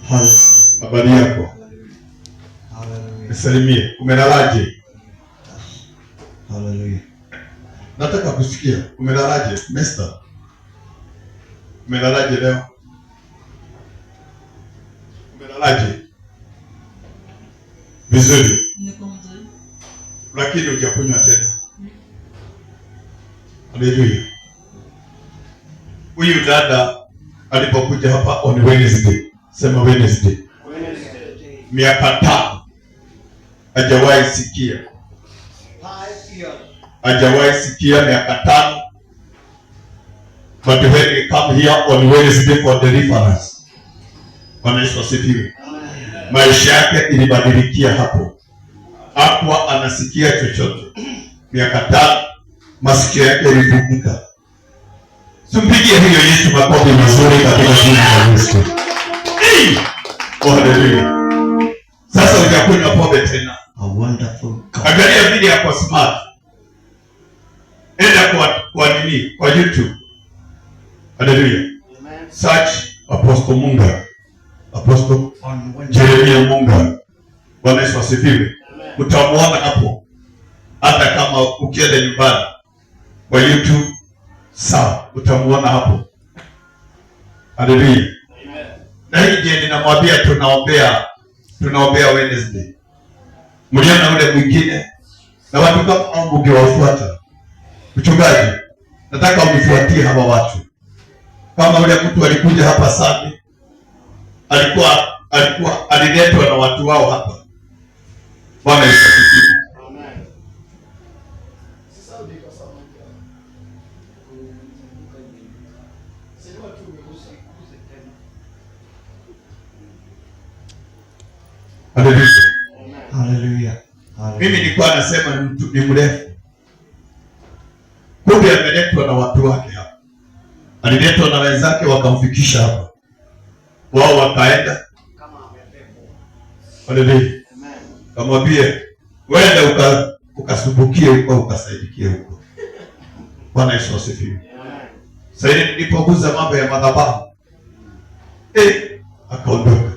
Hallelujah. Habari yako? Hallelujah. Nisalimie. Umelalaje? Hallelujah. Nataka kusikia umelalaje, mister? Umelalaje leo? Umelalaje? Vizuri, Niko mzuri. Lakini hujakunywa tena. Haleluya. Huyu dada alipokuja hapa on Wednesday, sema Wednesday, miaka 5 hajawahi sikia, hajawahi sikia miaka 5. But when we come here on Wednesday for deliverance, Bwana Yesu asifiwe, maisha yake ilibadilikia hapo. Hakuwa anasikia chochote miaka 5, masikio yake yalifunguka. Tumpigie huyo Yesu makofi mazuri katika jina la Yesu. Hey! Oh, haleluya. Sasa hujakunywa pombe tena. A wonderful God. Angalia vile yako smart. Enda kwa nini? Kwa YouTube. Haleluya. Search Apostle Munga. Apostle On Wednesday. Jeremia Munga. Bwana Yesu asifiwe. Utamuona hapo. Hata kama ukienda nyumbani kwa YouTube, sawa, utamuona hapo. Haleluya. Na hii ndiye ninamwambia tunaombea Wednesday. Mliona ule mwingine na watu kama hao mngewafuata. Mchungaji, nataka unifuatie hawa watu. Kama ule mtu alikuja hapa Sunday, aliletwa na watu wao hapa. Bwana Yesu asifiwe. Amen. Haleluya. Hallelujah. Mimi Hallelujah. nilikuwa nasema ni mtu ni mrefu. Kumbe ameletwa na watu wake hapa. Aliletwa na wenzake wakamfikisha hapa. Wao wakaenda. Haleluya. Kamwambie wende ukasumbukie huko, ukasaidikie huko. Bwana Yesu asifiwe. Sasa hivi nilipoguza mambo ya madhabahu, akaondoka.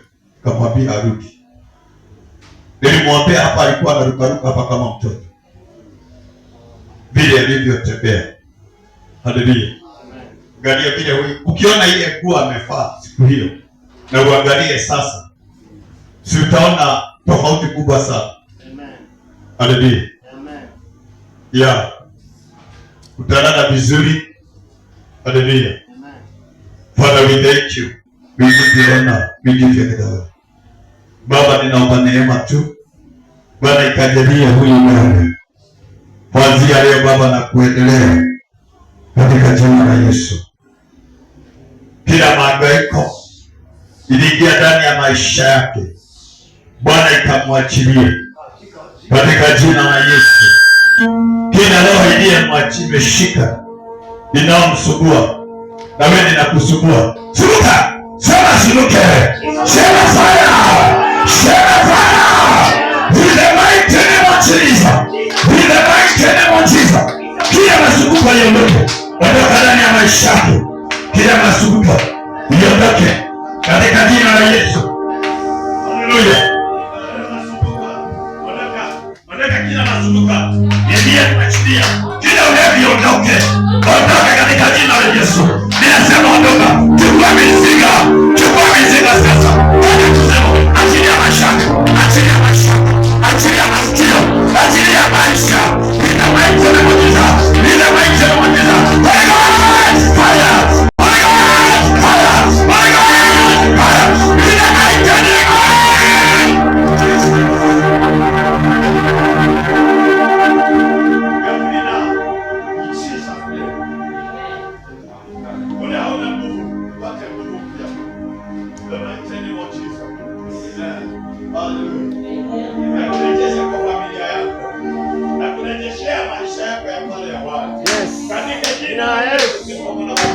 Kamwambia arudi. Nilimwambia hapa alikuwa anarukaruka hapa kama mtoto. Vile alivyotembea. Haleluya. Angalia vile huyu, ukiona ile nguo amevaa siku hiyo na uangalie sasa, si utaona tofauti kubwa sana. Haleluya. Yeah. Utalala vizuri. Haleluya. Father, we thank you. We give you honor. We give you glory. Baba, ninaomba neema tu Bwana ikajalie huyu mwana kuanzia leo Baba na kuendelea katika jina la Yesu. Kila mahangaiko iliingia ndani ya maisha yake, Bwana ikamwachilie katika jina la Yesu. Kila roho iliyemwachia imeshika inayomsumbua, na wewe ninakusumbua, suluka, sema suluke, sema fire, sema fire. In the mighty name of Jesus, in the mighty name of Jesus. Kila masumbuko yaondoke, ondoka ndani ya maisha yako. Kila masumbuko iondoke katika jina la Yesu. Haleluya. Ondoka kila masumbuko yaliyokuachilia, kila ulevi ondoke, ondoka katika jina la Yesu. Ninasema ondoka, chukua mizigo, chukua mizigo sasa. Kusema achilia maisha, achilia maisha, achilia masikio, achilia maisha. Nina maisha na muujiza, nina maisha na muujiza. Holy Ghost fire, Holy Ghost fire, Holy Ghost fire. Nina maisha na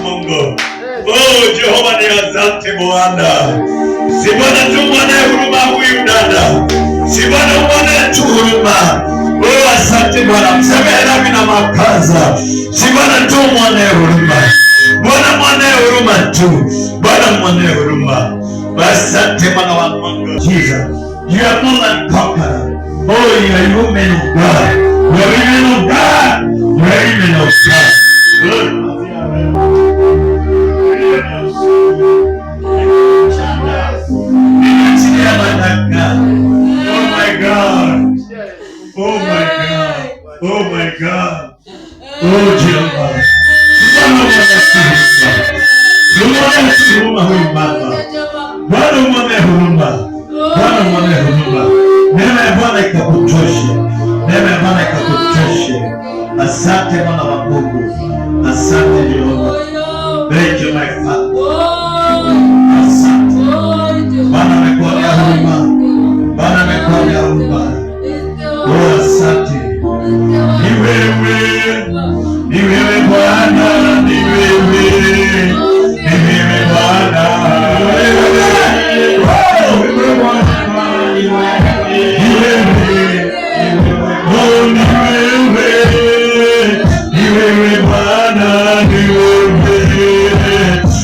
Mungu. Oh, Jehova ni asante Bwana. Si Bwana tu mwana huruma huyu dada. Si Bwana mwana tu huruma. Oh, asante Bwana, msamehe dhambi na makaza. Si Bwana tu mwana huruma. Bwana mwana huruma tu. Bwana mwana huruma. Asante Bwana wa Mungu. Jesus. You are more than conqueror. Oh, you are women of God. You are women of God. You are women of God. Good. Nimeachilia madaka. Oh my God. Oh my God. Oh my God. Oh Jehovah. Bwana mwone huruma huyu mama. Bwana mwone huruma. Bwana mwone huruma. Neema ya Bwana ikakutoshe. Neema ya Bwana ikakutoshe. Asante Bwana wa Mungu. Asante Jehova. Thank you my Father. Asante. Bwana amekuonea huruma. Bwana amekuonea huruma. Oh, asante. Ni wewe. Ni wewe Bwana, ni wewe. Ni wewe Bwana. Ni wewe Bwana. Ni wewe. Oh, ni wewe. Ni wewe Bwana, ni wewe.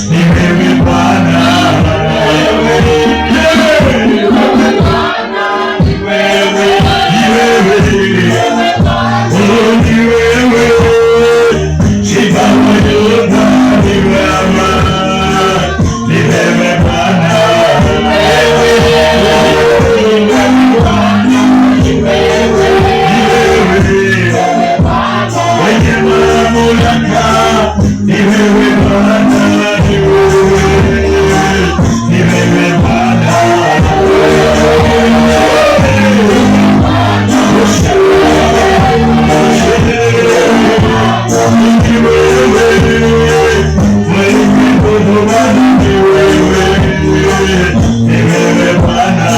Ni wewe Bwana. Ni wewe. Ni wewe. Oh, ni wewe. Simba wa Yuda, ni wewe. Ni wewe Bwana. Ni wewe. Mwenye mamlaka, ni wewe Bwana, ni wewe. Ni wewe Bwana. Ni wewe. Mwenye huruma, ni wewe. Ni wewe Bwana.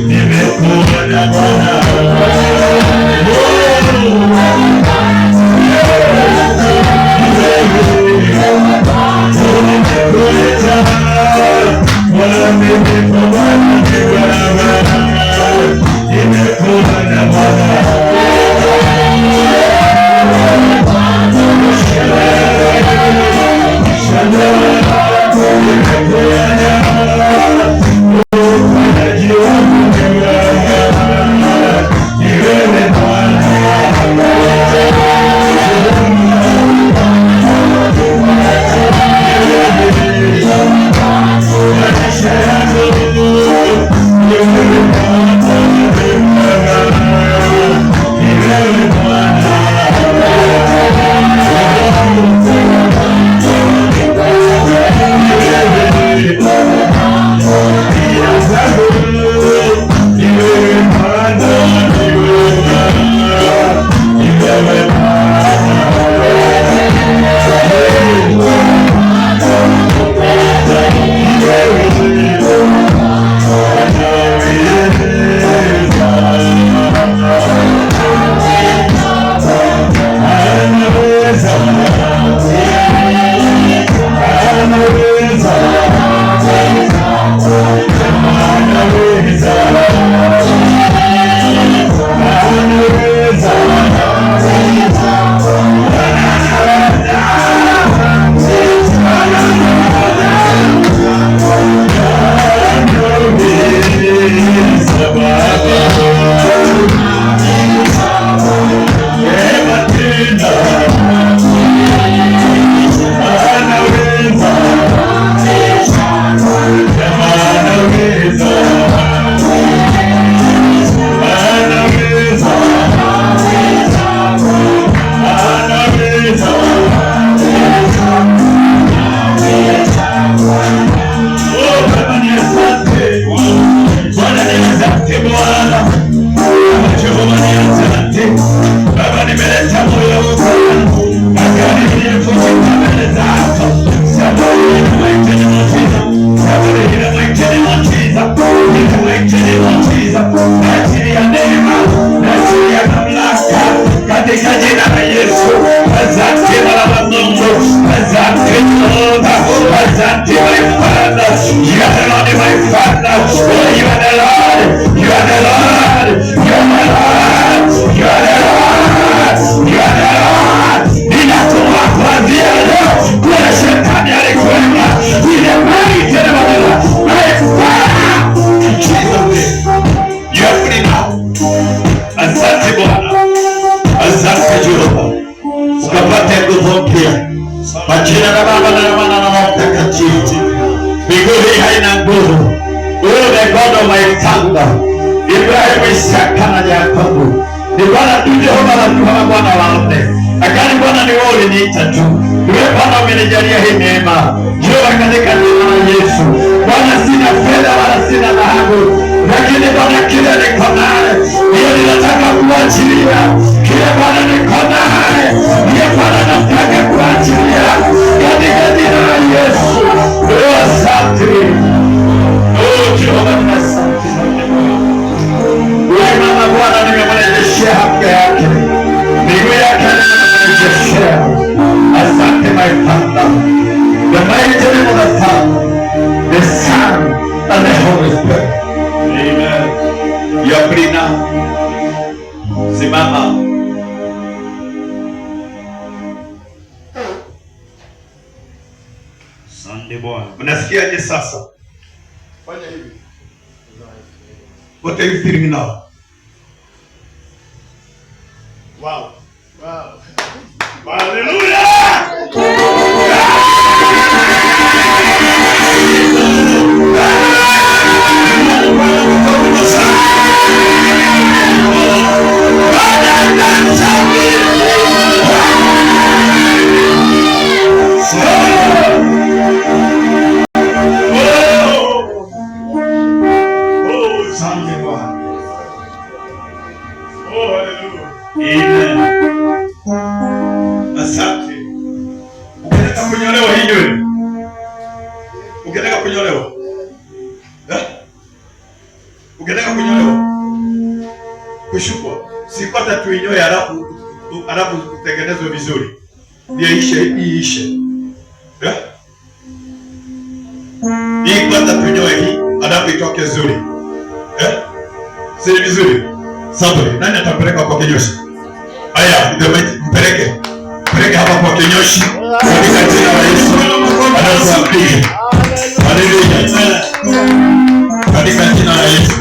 Nimekuona Bwana. Nimekuona Bwana. God of my father Ibrahim, Isaka na Yakobo. Ni Bwana tu Jehova na tu kama Bwana wanne. Lakini Bwana ni wewe uliniita tu. Wewe Bwana umenijalia hii neema. Jehova, katika jina la Yesu. Bwana, sina fedha wala sina dhahabu, lakini Bwana kile niko naye ndio ninataka kuachilia. Kile Bwana niko naye ndio Bwana nataka kuachilia katika jina la Yesu. Wewe asante. Oh Jehova, asante. Wewe mama Bwana, nimemrejeshea haki yake, miguu yake nimemrejeshea. Asante my Father. The mighty name of the Father, the Son, and the Holy Spirit. Amen. You are free now. Simama. Asante Bwana. Mnasikiaje sasa? Fanya hivi. What are you feeling now? Wow. Wow. Hallelujah! Oh, asante Bwana. Oh, hallelujah. Amen. Asante. Ukitaka kunyolewa hii nywele. Ukitaka kunyolewa. Eh? Ukitaka kunyolewa. Kushukwa. Sipata tuinyoe halafu halafu utengenezwe vizuri. Ndio ishe hii ishe. Eh? Hii kwanza tunyoe hii halafu itoke nzuri. Eh? Si vizuri? Saburi, nani atapeleka kwa kinyoshi? Haya, ndio mpeleke. Mpeleke hapa kwa kinyoshi katika jina la Yesu. Anakuapia. Haleluya. Katika jina la Yesu.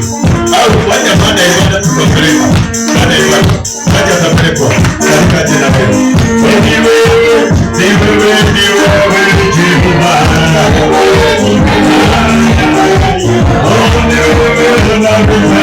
Au wacha baada ya ibada tutapeleka. Baada ya ibada wacha atapelekwa katika jina la Yesu. Ni wewe, ni wewe, ni wewe Jehova. Oh, ni wewe.